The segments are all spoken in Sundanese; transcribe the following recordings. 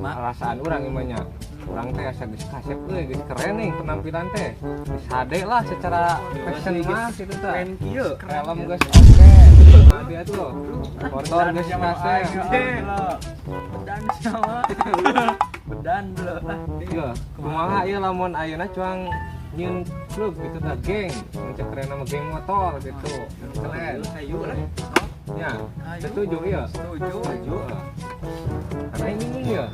Perasaan urang ieu mah nya. Urang teh asa geus kasep euy, geus keren nih penampilan teh. Geus hade lah secara fashion mah kitu tah. Keren kieu. Helm geus oke. Dia tuh motor geus kasep. Bedan sama. Bedan beuh. Iya, kumaha ieu lamun ayeuna cuang nyieun klub gitu tah geng. Mun cek keren nama geng motor gitu. Keren. Hayu lah. Ya, setuju iya. Setuju. Karena ini nih ya.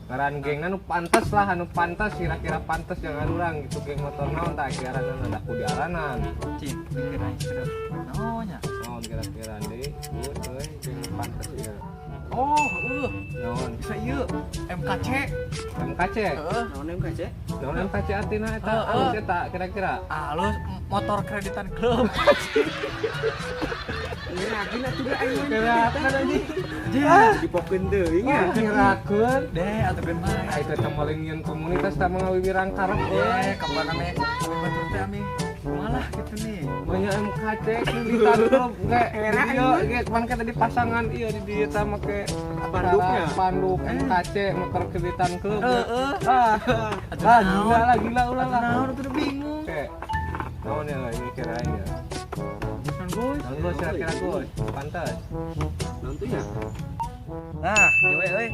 Ngaran gengna nu pantes lah, anu pantes kira-kira pantes jangan urang gitu geng motor naon tah kiranan ada ku diaranan. Cik, mikir aing terus. Naon nya? Naon kira-kira deui? Gus euy, geng nu pantes ieu. Oh, Naon? Bisa ieu MKC. MKC. Heeh, naon MKC? Naon MKC artina eta? Alus eta kira-kira. Alus motor kreditan klub. Ngerakeun atuh da aing mah. Ngerakeun anjing. Dipokeun deui nya. Ngerakeun. Deh atuh geun mah. Ah itu teh meling nyieun komunitas tah mangawirang karep euy. Kapan ame batur teh ame malah gitu nih. Banyak MKC kreditan klub ge. Ieu ge pan tadi pasangan ieu di dieu tah make panduknya. Panduk MKC motor kreditan klub. Heeh. Ah. Gila lah gila ulah lah. Naon atuh bingung. Oke. Naon ya ini kirain ya. Gus, Gus kira-kira Gus, pantas. Nantinya. Nah, ieu we euy.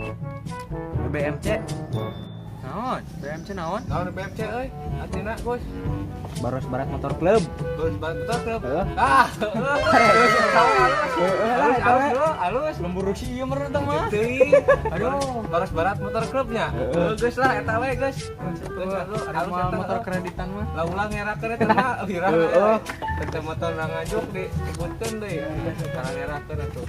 BMC. Naon? BMC naon? Naon BMC euy? Artina Gus. Baros Barat Motor Club. Baros Barat Motor Club. Ah. Alus, alus, alus. Lembur sih ieu meureun teh mah. Aduh, Baros Barat Motor Clubnya. Heeh, geus lah eta we geus. Alus motor kreditan mah. Lah ulah ngerakeun eta mah wirang. Heeh. Teu motor ngajuk disebutkeun deui. Karena ngerakeun atuh.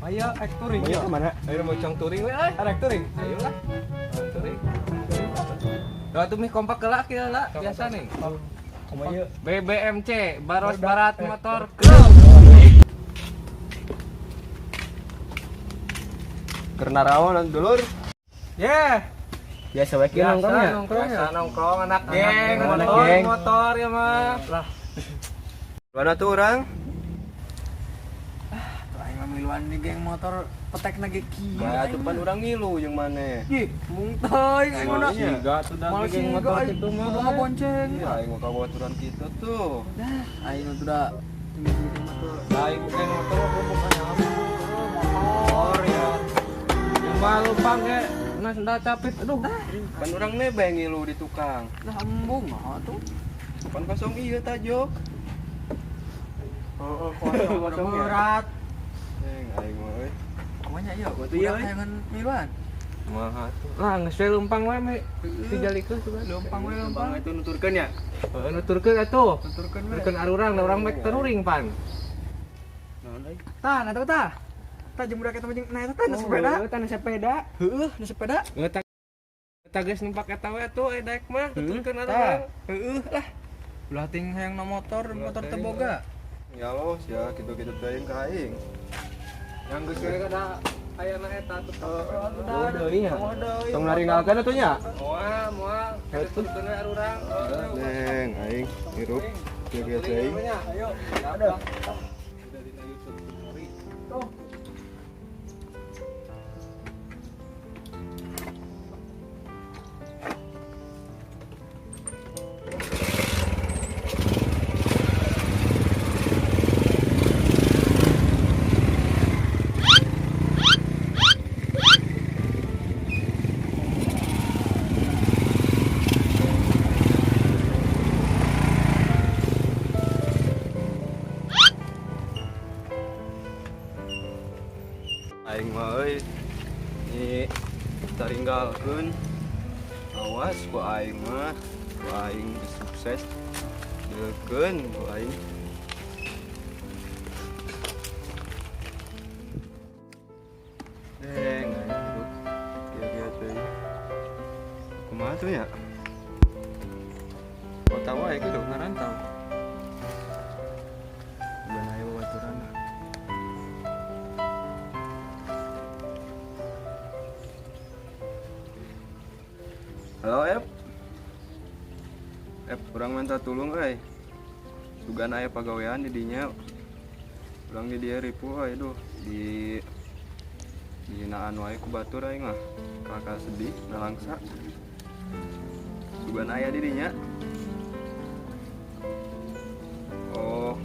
Ayo ek touring ya. Kemana? Ayo mau cong touring we euy. Arek touring. Ayo lah. Touring. Doa tuh mih kompak kelak ya lah biasa nih. BBMC Baros Barat Motor Club. Karena rawan dulur. Yeah. Biasa wae kieu nongkrongnya. Biasa nongkrong anak geng, motor ya mah. Lah. Mana tuh orang? Ah, tuh aing mah miluan di geng motor petek na ge kieu. Ya atuh pan urang ngilu jeung maneh. Ih, mung teuing aing mah. Siga tuh da geng motor kitu mah. Kudu ngabonceng. Iya, aing mah kabaturan kitu tuh. Dah, aing mah tuh da tinggi-tinggi motor. Aing geng motor bukan motor ya. Malu pang ge nah sendal capit aduh. Pan urang nebeng ngilu di tukang. Lah embung mah atuh. Pan kosong ieu tajok. Heeh, kosong berat. Neng aing mah euy. Kumaha ieu? Kumaha ieu hayangan miluan. Kumaha atuh. Lah geus we leumpang we me dijalikeun tuh. Leumpang we leumpang. Itu nuturkeun ya? Heeh, nuturkeun atuh. Nuturkeun we. Nuturkeun arurang, da urang mek teruring pan. Naon euy? Tah, nah tah. Tah jeung budak eta mah jeung na eta tah na sepeda. Heeh, tah na sepeda. Heeh, na sepeda. Heeh, tah geus numpak eta we atuh aya daek mah nuturkeun arurang. Heeh lah. Ulah ting hayang na motor, motor teu boga. Ya los ya kitu-kitu teuing ka aing. Yang geus we kada aya na eta tuh. Deui nya. Tong naringgalkeun atuh nya. Moal, moal. Nuturkeun we arurang. Neng aing hirup kieu-kieu teuing. Ayo. Aduh. Udah dina YouTube Tumori. Tuh. Aing mah euy ni taringgalkeun. Awas ku aing mah, ku aing sukses. Deukeun ku aing. Deng aing hirup kieu-kieu teuing. Kumaha tuh nya? Kota wae kitu ngarantau. Bukan aya babaturan. Halo Ep. Ep, urang minta tulung euy. Sugan aya pagawean di dinya. Urang di dieu ripuh euy duh di Dihinaan wae ku batur aing mah. Kakak sedih, nalangsa. Sugan aya di dinya. Oh,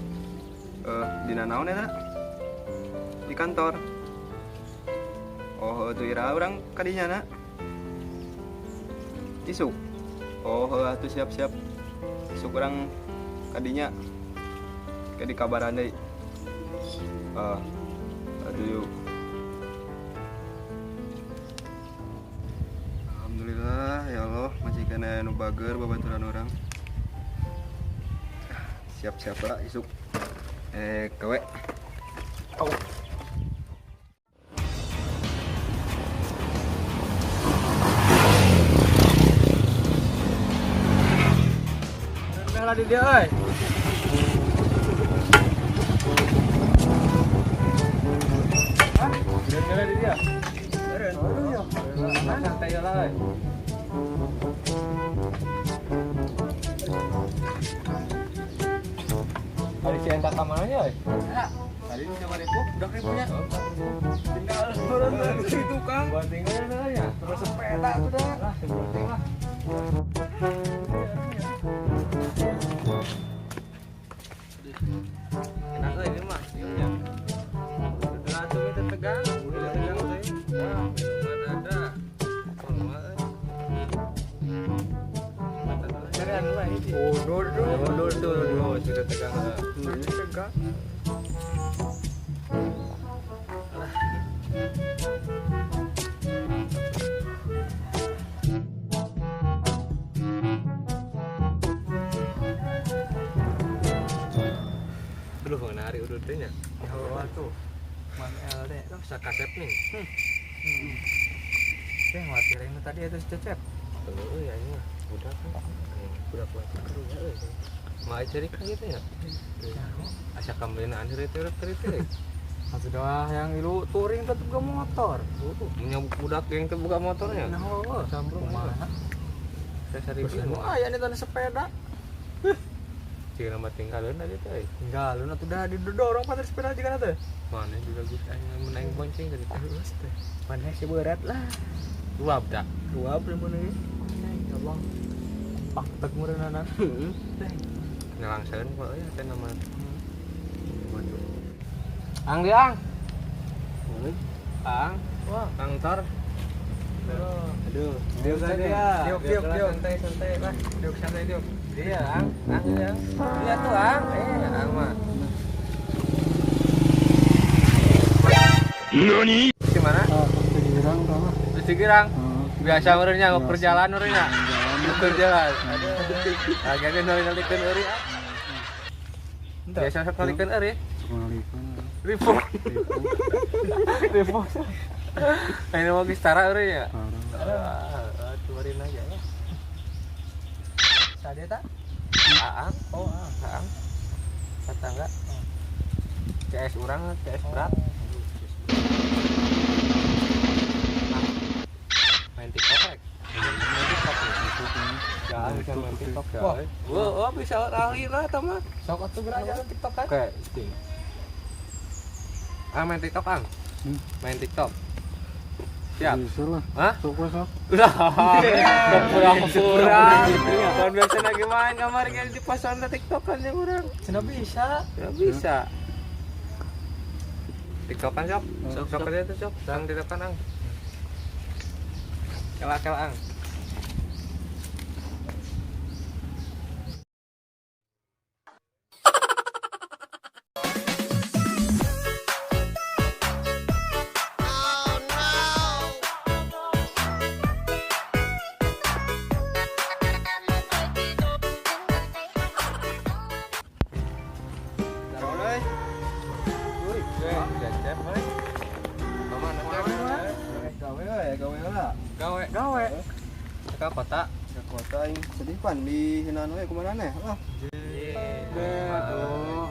dina naon eta? Di kantor. Oh, atuh ira urang ka dinya na. Isuk. Oh, atuh siap-siap. Isuk urang ka dinya. Ke di kabaran deui. Aduh yuk. Alhamdulillah ya Allah, masih kena nu bager babaturan urang. Siap-siap lah isuk. Gawe. Oh. Udah lah di dia euy. Hah? Udah di dia. Santai lah euy. Tadi si Enda ka mana nya euy? Tadi di coba ribu, udah ribunya. Tinggal turun dari situ, Kang. Buat tinggal ya. Terus sepeda sudah. Lah, sepenting lah. Enak euy ini mah, ieu. Udah atuh itu tegang, udah tegang teh. Minuman ada. Kumaha euy. Mundur tuh. Mundur tuh, sudah tegang. Tegang. Aduh, menarik udutnya. Ya tuh. Man LD. Oh, sakasep nih. Saya khawatir yang tadi itu si Cecep. Oh iya ini mah budak kan. Budak lagi karunya euy. Mah cari ka gitu ya. Asa kambeunaan heureut-heureut. Sudah yang ilu touring tetep buka motor. Punya budak yang teu buka motornya. Nah, heuh. Sambrung Kumaha? Saya saribu. Aya nih tanah sepeda. Cing nama tinggalin aja teh. Tinggalin atuh dah didorong pada sepeda juga teh. Mana juga geus aing menang bonceng tadi teh. Terus teh. Mana sih berat lah. Dua budak. Dua mun euy. Ya Allah. Paktek meureunana. Heeh. Ngelangseun kok euy teh nama. Ang dia ang. Ang. Wah, Ang tor. Aduh. Diuk aja. Diuk, diuk, diuk. Santai, santai lah. Diuk santai diuk. Dia ang, ang ya. Dia tuh ang. Ang mah. Nani? Gimana? Girang tah. Girang. Biasa meureunnya ngoper jalan meureunnya. Ngoper jalan. Aduh. Lagi nolikeun eury. Biasa sok nolikeun eury. Ribu. Ribu. Ini mau gistara eury ya. Aduh, aja ya. Tadi tak? Aang. Oh, aang. Aang. Tetangga. CS urang, CS berat. Main TikTok rek. Main TikTok ya. Bisa main TikTok ya. Wah, bisa ahli lah eta mah. Sok atuh belajar TikTok kan. Oke, sting. Ah, main TikTok, Ang. Main TikTok. Siap. Bisa lah. Hah? Sok sok. Udah. Pura-pura. Kan biasa lagi main kamar ge di pasan TikTok kan ya urang. Cenah bisa. Ya bisa. TikTokan sok. Sok sok aja tuh sok. Ang TikTokan Ang. Kela-kela Ang. Gawe Gawe. Ke kota. Ke kota aing sedih pan di hinaan we kumaha maneh lah. Aduh.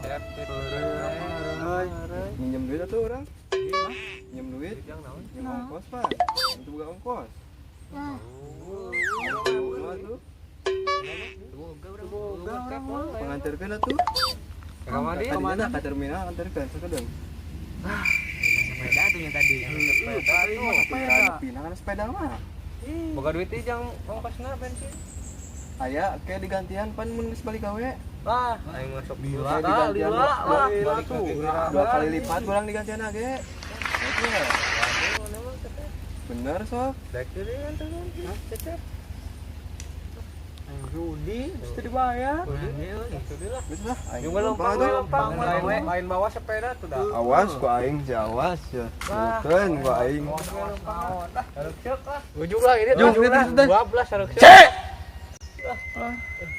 Minjem duit atuh urang. Minjem duit. Minjem ongkos pan. Itu buka ongkos. Pengantarkeun atuh. Ka mana? Ka mana ka terminal antarkeun sakedeung. Sepeda tuh yang tadi. Sepeda tuh. Sepeda. Pindah kan sepeda mah. Boga duit teh jang ongkosna bensin. Aya ke digantian pan mun geus balik gawe. Lah, aing masuk Lila, lila, lah. Dua kali lipat kurang digantian age. Bener sok. Dek deui kan tuh. Aing Rudi mesti dibayar. Geus lah aing. Juga lempang, lempang, lain bawa sepeda tuh dah. Awas ku aing sih awas ya. Bukan ku aing. Ujung lah ini. Ujung lah. 12 harusnya.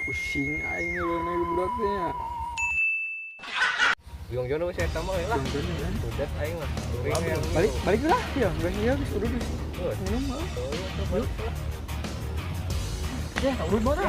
Pusing aing ngeuleuh budak teh nya. Bingung jono saya tambah lah. Udah aing mah. Balik balik lah ya, geus ieu geus udah geus. Minum. Ya, urut mana?